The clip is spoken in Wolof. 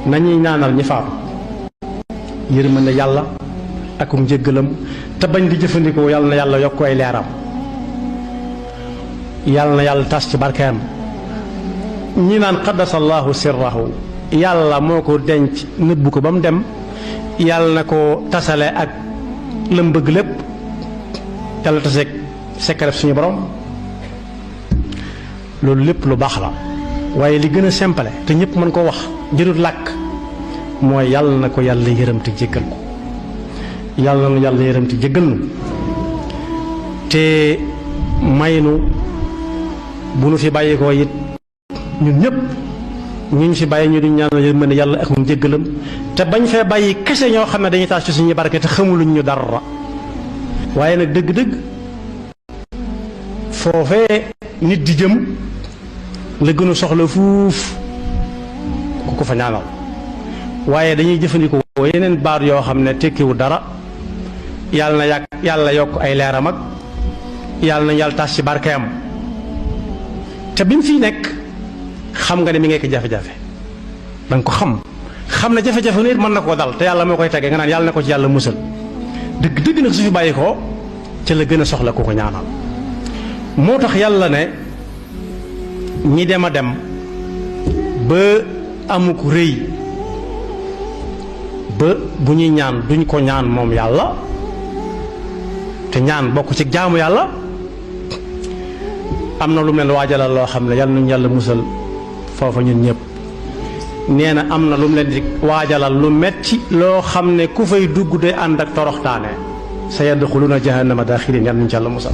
nañuy ñaanal ñi faatu yërmande yàlla akum njéggalam te bañ di jëfandikoo yàlla na yàlla yokk ay leeram yàlla na yàlla tas ci barkeem ñi naan qaddasallahu sirrahu yàlla moo ko denc nëbbu ko ba mu dem yàlla na ko tasale ak lam bëgg lépp yàlla taseeg sekkareb suñu borom loolu lépp lu baax la waaye li gën a simple te ñëpp mën ko wax jërut làkk mooy yàlla na ko yàlla yërëm te jéggal ko yàlla na yàlla yërëm te jéggal nu te may nu bu nu fi bàyyi ko it ñun ñëpp ñu fi bàyyi ñu di ñaanal yërmande yàlla ak mu jéggalam te bañ fee bàyyi kese ñoo xam ne dañuy taas ci suñu barke te xamuluñ ñu dara waaye nag dëgg-dëgg foofee nit di jëm la gën a soxla fuuf ku ko fa ñaanal waaye dañuy jëfandikoo yeneen baat yoo xam ne tekkiwu dara yàlla na yàlla yokk ay leeram ak yàlla na yàlla taas ci barkeem te bi mu fiy nekk xam nga ne mi ngi ko jafe-jafe danga ko xam ne jafe-jafe nit mën na koo dal te yàlla moo koy tegee nga naan yàlla na ko ci yàlla musal dëgg nag su fi bàyyi ko ca la gën a soxla ku ko ñaanal moo tax yàlla ne ñi dem a dem ba amuk rëy ba bu ñuy ñaan duñ ko ñaan moom yàlla te ñaan bokk ci jaamu yàlla am na lu mel waajalal loo xam ne yàlla nañu yàlla musal foofa ñun ñëpp nee na am na lu mu leen di waajalal lu metti loo xam ne ku fay dugg de ànd ak toroxtaane sa yadxuluna jahannama daaxilin yàlla nañu ci yàlla musal